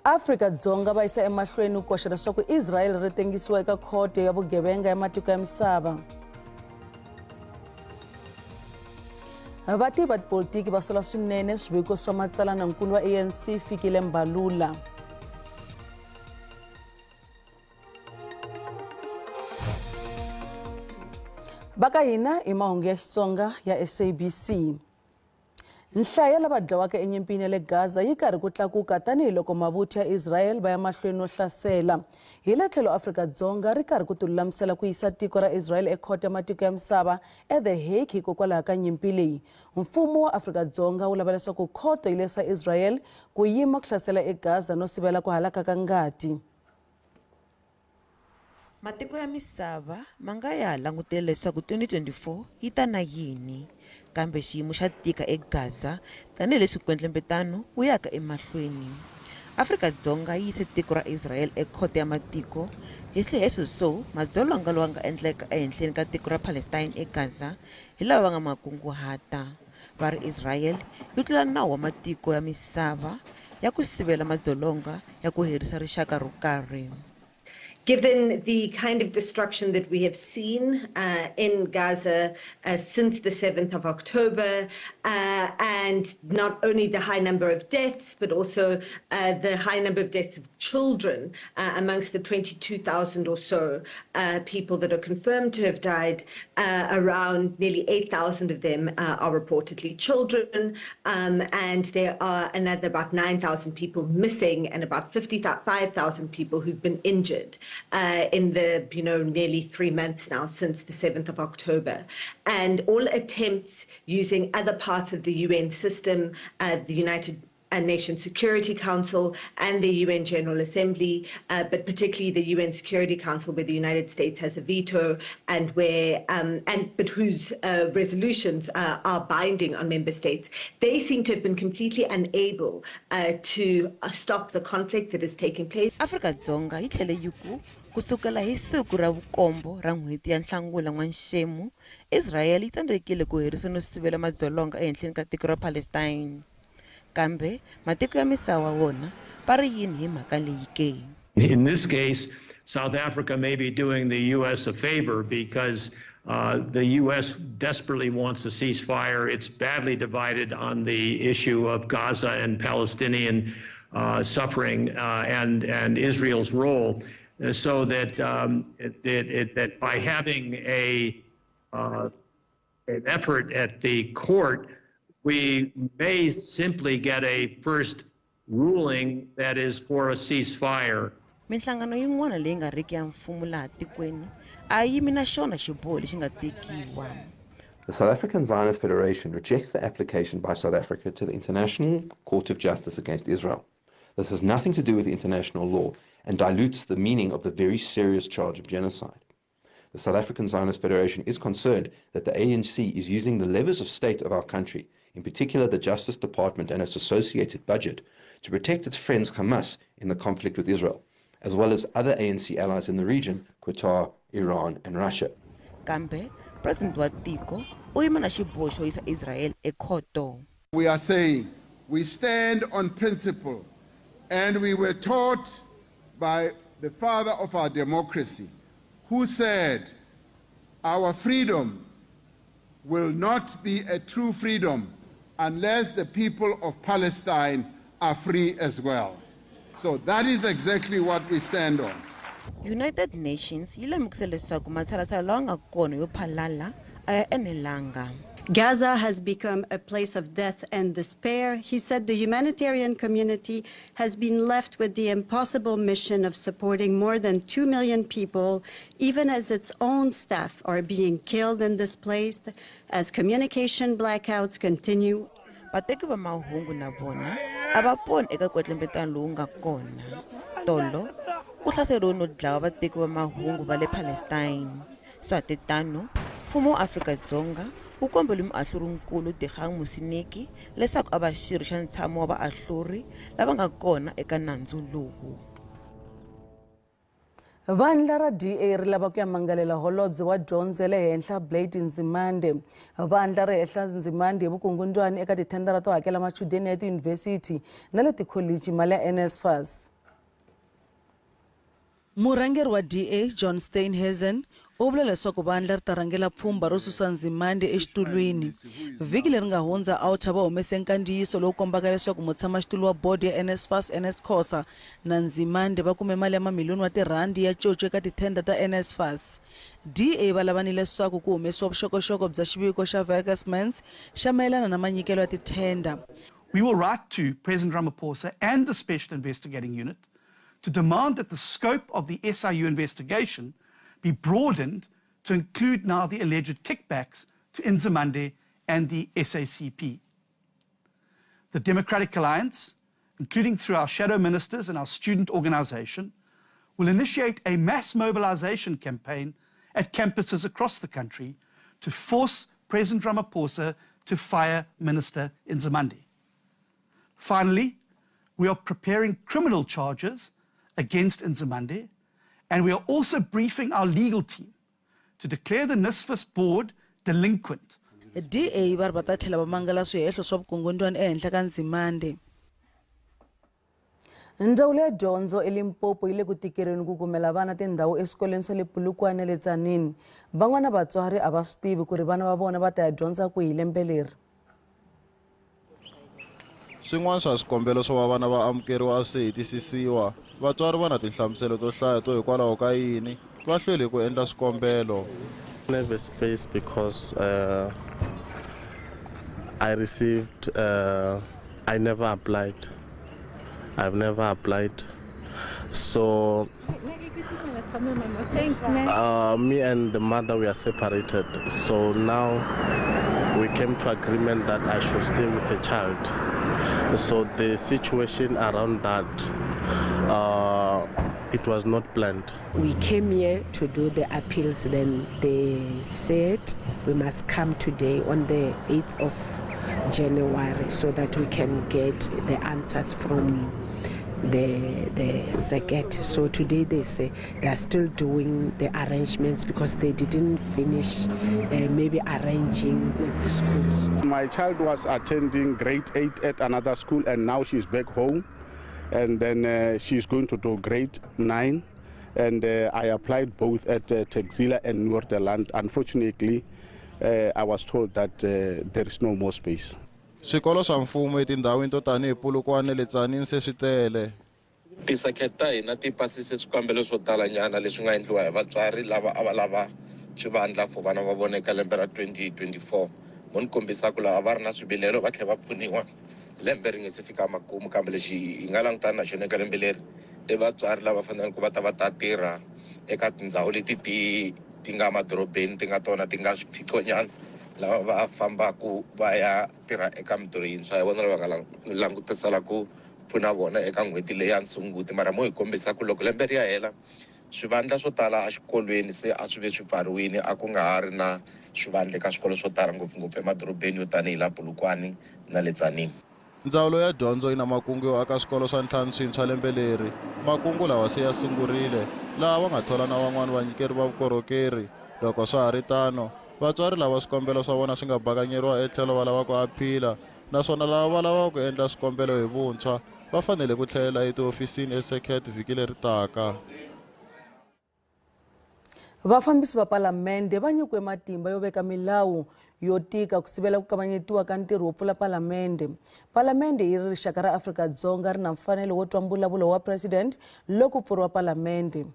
Afrika-Dzonga va yisa emahlweni ku koxa leswaku Israel ri tengisiwa eka khoto ya vugevenga ya matiko ya misava. Vativi va tipolitiki va sola swinene swiviko swa matsalanankulu wa ANC Fikile Mbalula. Va ka hina i mahungu ya Xitsonga ya SABC. Nhlayo ya lava dlawaka enyimpini ya le Gaza yi karhi ku tlakuka tanihiloko mavuthu ya Israel va ya mahlweni no hlasela. Hi le tlhelo Afrika-Dzonga ri karhi ku tilulamisela ku yisa tiko ra Israel ekhoto ya matiko ya misava eThe Hague hikokwalaho ka nyimpi leyi. Mfumo wa Afrika-Dzonga wu lava leswaku khoto yi lerisa Israel ku yima ku hlasela eGaza no sivela ku halaka ka ngati. Matiko ya misava ma nga ya langutela leswaku 2024 yi ta na yini, kambe xiyimo xa tika eGaza tanihileswi nkwetlembetano wu yaka emahlweni. Afrika-Dzonga yi yise tiko ra Israel ekhoto ya matiko hi swihehlo swo madzolonga lowa nga endleka ehenhleni ka tiko ra Palestine eGaza hi lava va nga ma kunguhata. Va ri Israel yi tlula nawu wa matiko ya misava ya ku sivela madzolonga ya ku herisa rixaka ro karhi. Given the kind of destruction that we have seen in Gaza since the 7th of October, and not only the high number of deaths, but also the high number of deaths of children amongst the 22,000 or so people that are confirmed to have died, around nearly 8,000 of them are reportedly children, and there are another about 9,000 people missing and about 55,000 people who've been injured in the, nearly 3 months now since the 7th of October. And all attempts using other parts of the UN system, the United Nations Security Council and the UN General Assembly, but particularly the UN Security Council, where the United States has a veto and where but whose resolutions are binding on member states, they seem to have been completely unable to stop the conflict that is taking place. Afrika-Dzonga yi tlhele yi ku kusukela hi siku ra vukombo ra n'hweti ya Nhlangula n'waxemu, Israel yi tsandzekile ku herisa no sivela madzolonga ehenhleni ka tiko ra Palestine. Kambe matiko ya misava wona va ri yini hi mhaka leyi ke? In this case, South Africa may be doing the U.S. a favor because the U.S. desperately wants a ceasefire. It's badly divided on the issue of Gaza and Palestinian suffering and Israel's role, so that that by having an effort at the court, we may simply get a first ruling that is for a ceasefire. Minhlangano yin'wana leyi nga riki ya mfumo laha tikweni a yi yimi na xona xiboho lexi nga tekiwa. The South African Zionist Federation rejects the application by South Africa to the International Court of Justice against Israel. This has nothing to do with international law and dilutes the meaning of the very serious charge of genocide. The South African Zionist Federation is concerned that the ANC is using the levers of state of our country, in particular the Justice Department and its associated budget, to protect its friends Hamas in the conflict with Israel, as well as other ANC allies in the region, Qatar, Iran and Russia. Kambe, President wa tiko u yima na xiboho xo yisa Israel ekhoto. We are saying we stand on principle, and we were taught by the father of our democracy, who said our freedom will not be a true freedom unless the people of Palestine are free as well. So that is exactly what we stand on. United Nations yi lemukise leswaku matshalatshala lawa nga kona yo phalala a ya enelanga. Gaza has become a place of death and despair. He said the humanitarian community has been left with the impossible mission of supporting more than 2 million people, even as its own staff are being killed and displaced, as communication blackouts continue. Vateki va mahungu na vona a va poni eka nkwetlembetano lowu nga kona. Tolo ku hlaseriwe no dlawa vateki va mahungu va le Palestine. Swa tetano, mfumo wa Afrika-Dzonga wu kombele muahlurinkulu Dikgang Moseneke leswaku a va xirho xa ntshamo wa vaahluri lava nga kona eka nandzu lowu. Vandla ra DA ri lava ku ya mangalela holobye wa dyondzo ya le henhla Blade Nzimande. Vandla ri hehla Nzimande hi vukungundwani eka tithendara to hakela machudeni ya tiyunivhesiti na le tikholichi mali ya NSFAS. Murhangeri wa DA John Steenhuisen u vula leswaku vandla ri ta rhangela pfhumba ro susa Nzimande exitulwini. Vhiki leri nga hundza OUTA va humese nkandziyiso lowu kombaka leswaku mutshamaxitulu wa bodo ya NSFAS Ernest Khosa na Nzimande va kume mali ya mamiliyoni wa tirhandi ya coco eka tithenda ta NSFAS. DA va lava ni leswaku ku humesiwa vuxokoxoko bya xiviko xa Werkmans xa mayelana na manyikelo ya tithenda. We will write to President Ramaphosa and the Special Investigating Unit to demand that the scope of the SIU investigation be broadened to include now the alleged kickbacks to Nzimande and the SACP. The Democratic Alliance, including through our shadow ministers and our student organization, will initiate a mass mobilization campaign at campuses across the country to force President Ramaphosa to fire Minister Nzimande. Finally, we are preparing criminal charges against Nzimande, and we are also briefing our legal team to declare the NSFAS board delinquent. DA va ri va ta tlhela va mangala swihehlo swa vukungundzwana ehenhla ka Nzimande. Ndzawulo ya dyondzo eLimpopo yi le ku tikeriweni ku kumela vana tindhawu eswikolweni swa le Polokwane le Tzaneen. Van'wana vatswari a va swi tivi ku ri vana va vona va ta ya dyondza kwihi lembe leri. Swin'wana swa swikombelo swo va vana va amukeriwa a swi hetisisiwa. Vatswari va na tinhlamuselo to hlaya to hikwalaho ka yini va hlwele ku endla swikombelo. Never space because I received I never applied. I've never applied. So me and the mother, we are separated. So now we came to agreement that I should stay with the child. So the situation around that, it was not planned. We came here to do the appeals. Then they said we must come today on the 8th of January so that we can get the answers from the circuit. So today they say they are still doing the arrangements because they didn't finish maybe arranging with the schools. My child was attending grade 8 at another school, and now she's back home, and then she's going to do grade 9, and I applied both at Texila and Noorderland. Unfortunately, I was told that there is no more space. Swikolo swa mfumo etindhawini to tanihi Polokwane le Tzaneen se swi tele. Tisakhet ta hina ti pasise swikambelo swo talanyana leswi nga endliwa hi vatswari lava a va lava xivandla for vana va vona eka lembe ra 2024. Mo ni kombisa ku lava va ri na swivilelo va tlhela va pfuniwa lembe ri nga se fika makumu, kambe lexi hi nga langutana na xona eka lembe leri i vatswari lava faneleke ku va ta va ta tirha eka tindhawu leti ti nga madorobeni ti nga tona ti nga swiphiqonyana, lava va fambaka va ya tirha eka mintirho yintshwa hi vona lava nga langutisela ku pfuna vona eka n'hweti leyi ya Sunguti. Mara mo hi kombisa ku loko lembe ri ya hela swivandla swo tala exikolweni se a swi ve swi pfariwile, a ku nga ha ri na swivandla eka swikolo swo tala ngopfungopfu emadorobeni yo tanihi la Polokwane na le Tzaneen. Ndzawulo ya dyondzo yi na makungu yo aka swikolo swa ntlhanu swintshwa lembe leri. Makungu lawa se ya sungurile, laha va nga thola na van'wani vanyikeri va vukorhokeri. Loko swa ha ri tano, vatswari lava swikombelo swa vona swi nga bakanyeriwa etlhelo va lava ku aphila, naswona lava va lavaka ku endla swikombelo hi vuntshwa va fanele ku tlhelela etihofisini eSecret vhiki leri taka. Vafambisi va palamende va nyikiwe matimba yo veka milawu yo tika ku sivela ku kavanyetiwa ka ntirho wo pfula palamende. Palamende yi ri rixaka ra Afrika-Dzonga ri na mfanelo wo twa mbulavulo wa president loko pfuriwa palamende.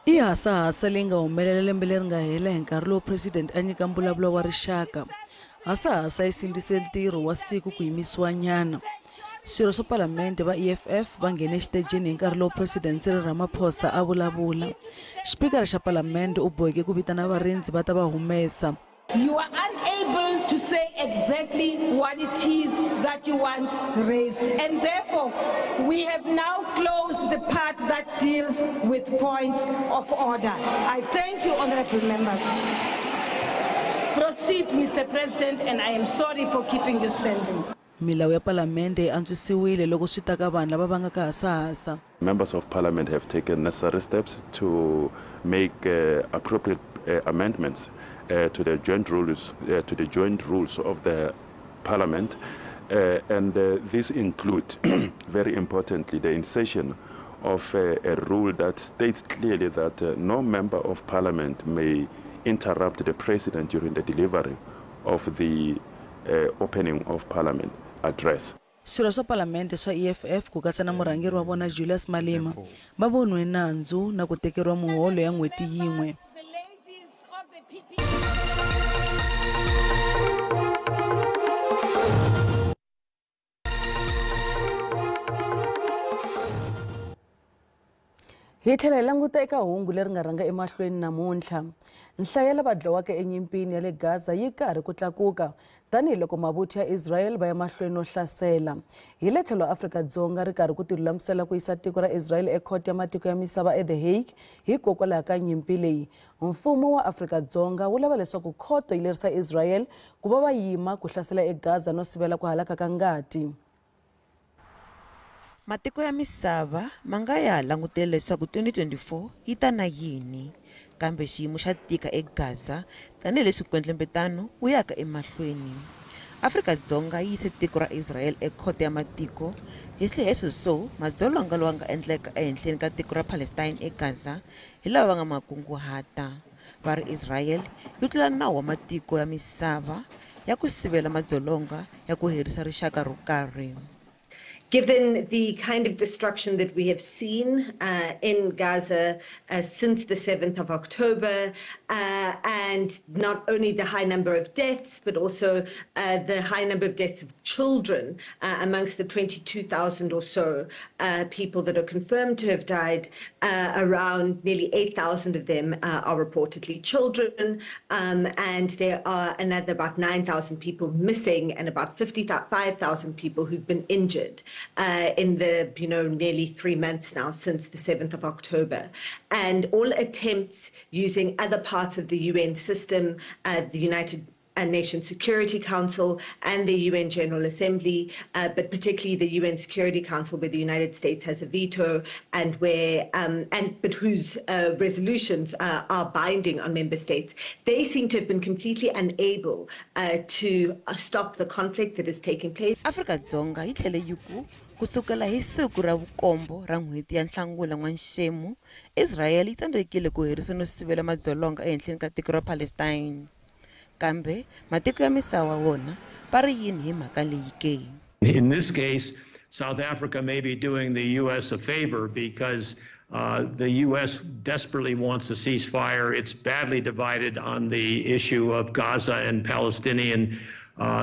I hasahasa leyi nga humelela lembe leri nga hela hi nkarhi lowu president a nyika mbulavulo wa rixaka. Hasahasa yi sindzise ntirho wa siku ku yimisiwa nyana. Swirho swa palamende va EFF va nghene exitejini hi nkarhi lowu president Cyril Ramaphosa a vulavula. Xipikara xa palamende u boheke ku vitana varindzi va ta va humesa. You are unable to say exactly what it is that you want raised, and therefore we have now closed the part that deals with points of order. I thank you, honorable members. Proceed, Mr. President, and I am sorry for keeping you standing. Milawu ya palamende yi antswisiwile loko swi ta ka vanhu lava va nga ka hasahasa. Members of Parliament have taken necessary steps to make appropriate amendments to the joint rules of the Parliament. And this includes, very importantly, the insertion of a rule that states clearly that no member of parliament may interrupt the president during the delivery of the opening of parliament address. Swirho swa palamende swa EFF ku katsa na murhangeri wa vona Julius Malema va voniwe nandzu na ku tekeriwa muholo ya n'hweti yin'we. Hi tlhela hi languta eka hungu leri nga rhanga emahlweni namuntlha. Nhlayo ya lava dlawaka enyimpini ya le Gaza yi karhi ku tlakuka tanihiloko mavuthu ya Israel va ya mahlweni no hlasela. Hi le tlhelo Afrika-Dzonga ri karhi ku tilulamisela ku yisa tiko ra Israel ekhoto ya matiko ya misava eThe Hague hikokwalaho ka nyimpi leyi. Mfumo wa Afrika-Dzonga wu lava leswaku khoto yi lerisa Israel ku va va yima ku hlasela eGaza no sivela ku halaka ka ngati. Matiko ya misava ma nga ya langutele leswaku 2024 yi ta na yini, kambe xiyimo xa tika eGaza tanihileswi nkwetlembetano wu yaka emahlweni. Afrika-Dzonga yi yise tiko ra Israel ekhoto ya matiko hi swihehlo swo madzolonga lowa nga endleka ehenhleni ka tiko ra Palestine eGaza hi lava va nga makunguhata. Va ri Israel yi tlula nawu wa matiko ya misava ya ku sivela madzolonga ya ku herisa rixaka ro karhi. Given the kind of destruction that we have seen in Gaza since the 7th of October, and not only the high number of deaths, but also the high number of deaths of children amongst the 22,000 or so people that are confirmed to have died, around nearly 8,000 of them are reportedly children, and there are another about 9,000 people missing and about 55,000 people who've been injured in the, nearly 3 months now since the 7th of October. And all attempts using other parts of the UN system, the United Nations Security Council and the UN General Assembly, but particularly the UN Security Council, where the United States has a veto and where but whose resolutions are binding on member states, they seem to have been completely unable to stop the conflict that is taking place. Afrika-Dzonga yi tlhele yi ku kusukela hi siku ra vukombo ra n'hweti ya Nhlangula n'waxemu, Israel yi tsandzekile ku herisa no sivela madzolonga ehenhleni ka tiko ra Palestine. Kambe matiko ya misava wona va ri yini hi mhaka leyi ke? In this case, South Africa may be doing the U.S. a favor because the U.S. desperately wants a ceasefire. It's badly divided on the issue of Gaza and Palestinian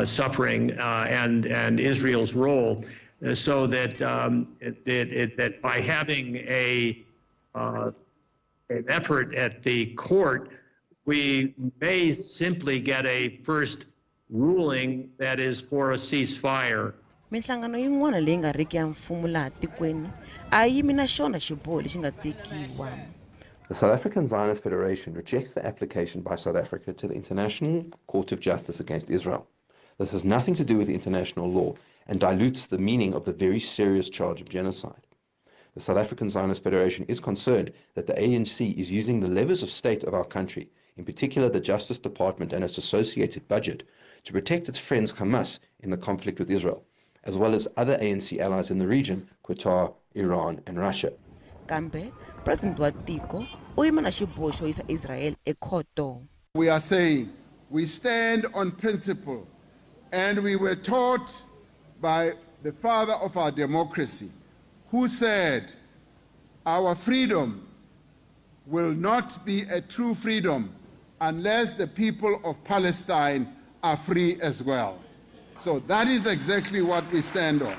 suffering and Israel's role, so that that by having an effort at the court, we may simply get a first ruling that is for a ceasefire. Minhlangano yin'wana leyi nga riki ya mfumo laha tikweni a yi yimi na xona xiboho lexi nga tekiwa. The South African Zionist Federation rejects the application by South Africa to the International Court of Justice against Israel. This has nothing to do with international law and dilutes the meaning of the very serious charge of genocide. The South African Zionist Federation is concerned that the ANC is using the levers of state of our country, in particular the Justice Department and its associated budget, to protect its friends Hamas in the conflict with Israel, as well as other ANC allies in the region, Qatar, Iran and Russia. Kambe, President wa tiko u yima na xiboho xo yisa Israel ekhoto. We are saying we stand on principle, and we were taught by the father of our democracy, who said our freedom will not be a true freedom unless the people of Palestine are free as well. So that is exactly what we stand on.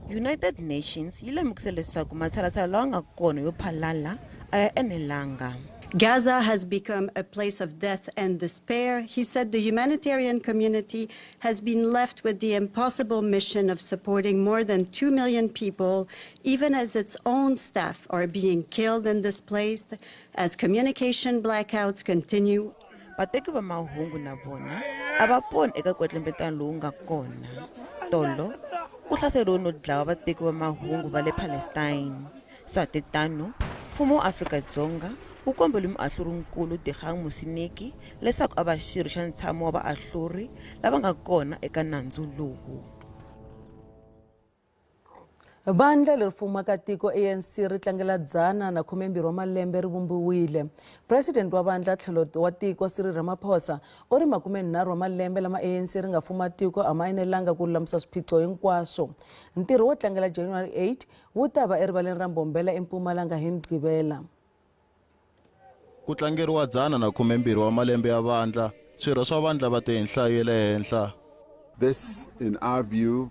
United Nations yi lemukise leswaku matshalatshala lawa nga kona yo phalala a ya enelanga. Gaza has become a place of death and despair. He said the humanitarian community has been left with the impossible mission of supporting more than 2 million people, even as its own staff are being killed and displaced, as communication blackouts continue. Vateki va mahungu na vona a va poni eka nkwetlembetano lowu nga kona. Tolo ku hlaseriwe no dlawa vateki va mahungu va le Palestine. Swa titano, mfumo wa Afrika-Dzonga wu kombele muahlurinkulu Dikgang Moseneke leswaku a va xirho xa ntshamo wa vaahluri lava nga kona eka nandzu lowu. Vandla leri fumaka tiko ANC ri tlangela 112 wa malembe ri vumbiwile. President wa vandla tlhelo wa tiko Cyril Ramaphosa u ri 30 wa malembe lama ANC ri nga fuma tiko a ma enelanga ku lulamisa swiphiqo hinkwaswo. Ntirho wo tlangela January 8 wu ta va erivaleni ra Mbombela eMpumalanga hi Mugqivela. Ku tlangeriwa 112 wa malembe ya vandla, swirho swa vandla va te hi nhlayo ya le henhla. This, in our view,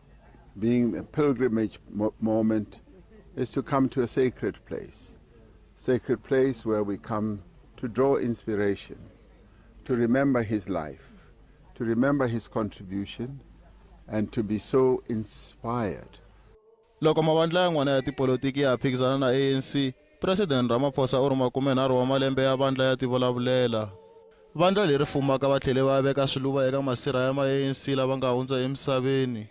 being a pilgrimage moment, is to come to a sacred place where we come to draw inspiration, to remember his life, to remember his contribution, and to be so inspired. Loko mavandla yan'wana ya tipolitiki ya phikizana na ANC, President Ramaphosa u ri 30 wa malembe ya vandla ya tivulavulela. Vandla leri fumaka va tlhele va veka swiluva eka masirha ya ma-ANC lava nga hundza emisaveni.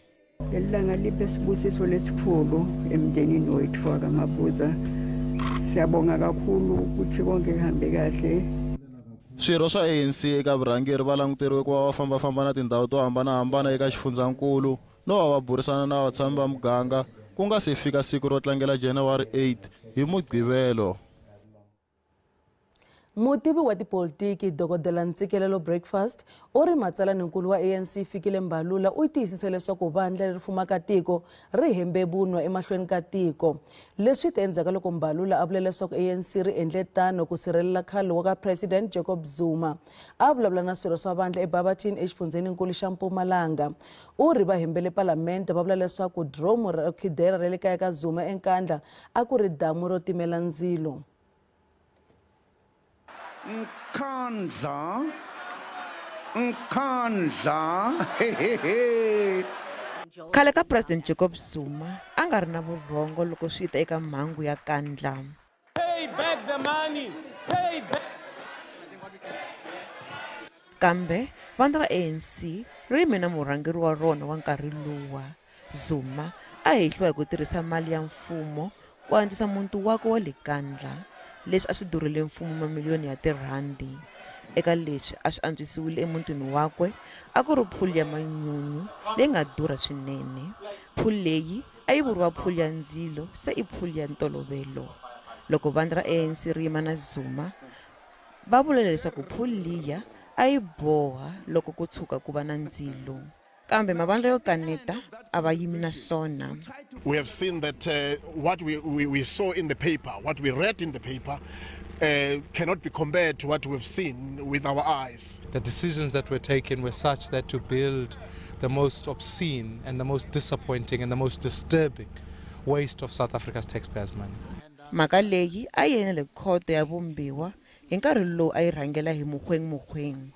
Lelanga libe sibusiso lesikhulu emndenini wethu wakaMabuza. Siyabonga kakhulu ukuthi konke kuhambe kahle. Swirho swa ANC eka vurhangeri va languteriwe ku va va fambafamba na tindhawu to hambanahambana eka xifundzankulu no va va burisana na vatshami va muganga ku nga se fika siku ro tlangela January 8 hi Mugqivelo. Mutivi wa tipolitiki Dokodela Ntsikelelo Breakfast u ri matsalaninkulu wa ANC Fikile Mbalula u tiyisise leswaku vandla leri fumaka tiko ri hembe vunwa emahlweni ka tiko. Leswi ta endzhaku loko Mbalula a vule leswaku ANC ri endle tano ku sirhelela khale wa ka President Jacob Zuma. A vulavula na swirho swa vandla eBarberton exifundzheninkulu xa Mpumalanga. U ri va hembele palamende va vula leswaku dromu ra khidera ra le kaya ka Zuma eNkandla a ku ri damu ro timela ndzilo. Nkandla, Nkandla, hehehe. Khale ka President Jacob Zuma a nga ri na vurhongo loko swi ta eka mhangu ya Nkandla. Pay back the money, pay back. Kambe vandla ra ANC ri yime na murhangeri wa rona wa nkarhi luwa. Zuma a hehliwa hi ku tirhisa mali ya mfumo ku antswisa muti wakwe wa le Nkandla. Leswi a swi durhele mfumo mamiliyoni ya tirhandi. Eka leswi a swi antswisiwile emutini wakwe a ku ri phulu ya manyunyu leyi nga durha swinene. Phulu leyi a yi vuriwa phulu ya ndzilo se i phulu ya ntolovelo. Loko vandla ra ANC ri yima na Zuma va vula leswaku phulu liya a yi boha loko ku tshuka ku va na ndzilo. Kambe mavandla yo kaneta a va yimi na swona. We have seen that what we saw in the paper, what we read in the paper, cannot be compared to what we've seen with our eyes. The decisions that were taken were such that to build the most obscene and the most disappointing and the most disturbing waste of South Africa's taxpayers' money. Mhaka leyi a yi le khoto ya vumbiwa hi nkarhi lowu a yi rhangela hi Mogoeng Mogoeng.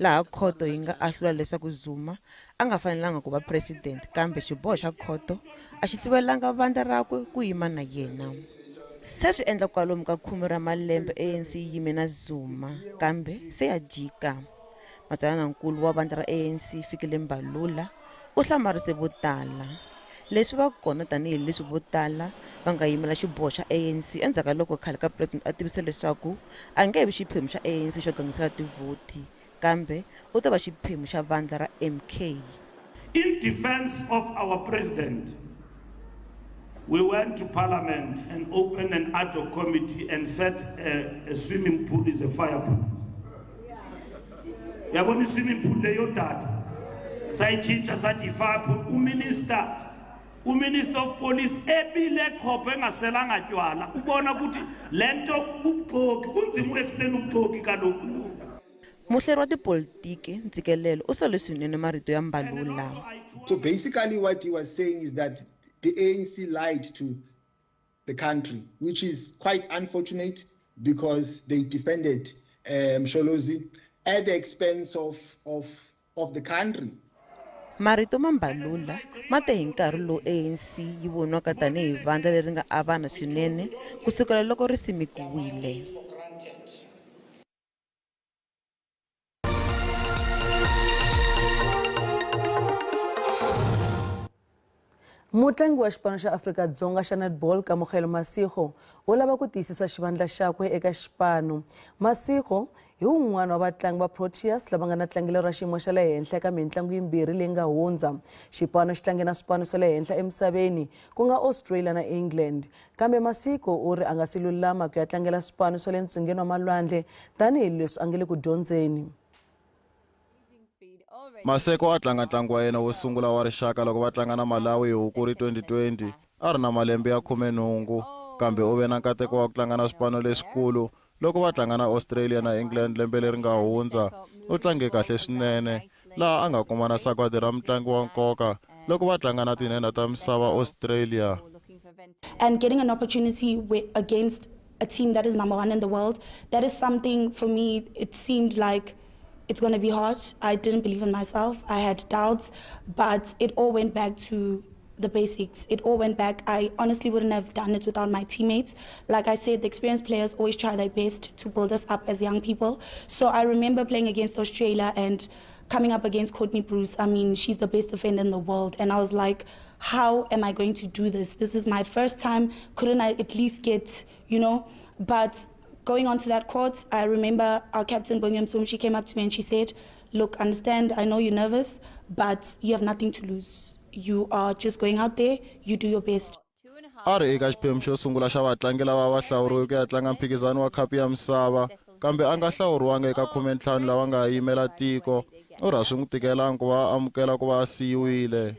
Laha khoto yi nga ahlula leswaku Zuma a nga fanelanga ku va president, kambe xiboho xa khoto a xi sivelanga vandla rakwe ku yima na yena. Se swi endla kwalomu ka 10 ra malembe ANC yi yime na Zuma, kambe se ya jika. Matsalanankulu wa vandla ra ANC Fikile Mbalula u hlamarise vo tala. Leswi va kona tanihileswi vo tala va nga yimela xiboho xa ANC endzhaku ka loko khale ka president a tivise leswaku a nge vi xiphemu xa ANC xo gangisela tivhoti, kambe u ta va xiphemu xa vandla ra MK. In defense of our president, we went to parliament and opened an ad hoc committee and said a swimming pool is a fire pool. Yabona swimming pool leyo tata. Sayitshintsha sathi fire pool. Uminister of police ebile khophe engaselanga tywala ubona ukuthi lento ubuxoki kunzima uexplain ubuxoki kaloku. Muhleri wa tipolitiki Ntsikelelo u sole swinene marito ya Mbalula. So basically what he was saying is that the ANC lied to the country, which is quite unfortunate because they defended Msholozi at the expense of the country. Marito ma Mbalula ma te hi nkarhi lowu ANC yi voniwaka tanihi vandla leri nga avana swinene kusukela loko ri simekiwile. Mutlangi wa xipano xa Afrika-Dzonga xa netball Kamogelo Masiko u lava ku tiyisisa xivandla xakwe eka xipano. Masiko hi wun'wana wa vatlangi va Proteas lava nga na tlangelo ra xiyimo xa le henhla eka mitlangu yimbirhi leyi nga hundza. Xipano xi tlange na swipano swa le henhla emisaveni ku nga Australia na England. Kambe Masiko u ri a nga si lulama ku ya tlangela swipano swa le ntsungeni wa malwandle tanihileswi a nga le ku dyondzeni. Maseko a tlanga ntlangu wa yena wo sungula wa rixaka loko va tlanga na Malawi hi Hukuri 2020 a ri na malembe ya 18, kambe u ve na nkateko wa ku tlanga na swipano leswikulu loko va tlanga na Australia na England lembe leri nga hundza. U tlange kahle swinene laha a nga kuma na sagwadi ra mutlangi wa nkoka loko va tlanga na tinhenha ta misava Australia. And getting an opportunity against a team that is number 1 in the world, that is something for me, it seemed like it's going to be hard. I didn't believe in myself. I had doubts, but it all went back to the basics. It all went back. I honestly wouldn't have done it without my teammates. Like I said, the experienced players always try their best to build us up as young people. So I remember playing against Australia and coming up against Courtney Bruce. I mean, she's the best defender in the world. And I was like, how am I going to do this? This is my first time. Couldn't I at least get, you know? But going onto that court, I remember our captain, Bongi Msomi, she came up to me and she said, look, understand, I know you're nervous, but you have nothing to lose. You are just going out there, you do your best. A ri eka xiphemu xo sungula xa vatlangi lava va hlawuriwe ku ya tlanga mphikizano wa khapu ya misava, kambe a nga hlawuriwanga eka 15 lava nga yimela tiko. U ri a swi n'wi tikelanga ku va amukela ku va a siyiwile.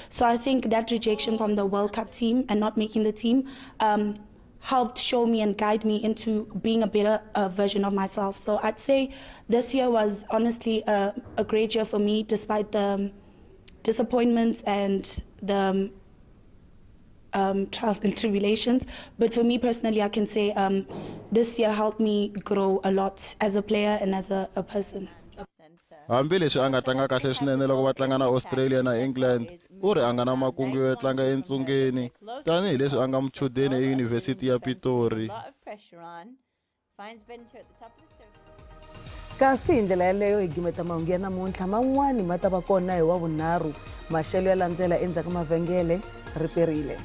So I think that rejection from the World Cup team and not making the team helped show me and guide me into being a better version of myself. So I'd say this year was honestly a great year for me, despite the disappointments and the trials and tribulations. But for me personally, I can say this year helped me grow a lot as a player and as a person. Hambileswi a nga tlanga kahle swinene loko va tlanga na Australia na England, u ri a nga na makungu yo tlanga entsungeni tanihileswi a nga muchudeni eyunivhesiti ya Pitori. Kasi hi ndlela yaleyo hi gimeta mahungu ya namuntlha, man'wani ma ta va kona hi wa vunharhu. Maxelo ya landzela endzhaku mavhengele ri perile.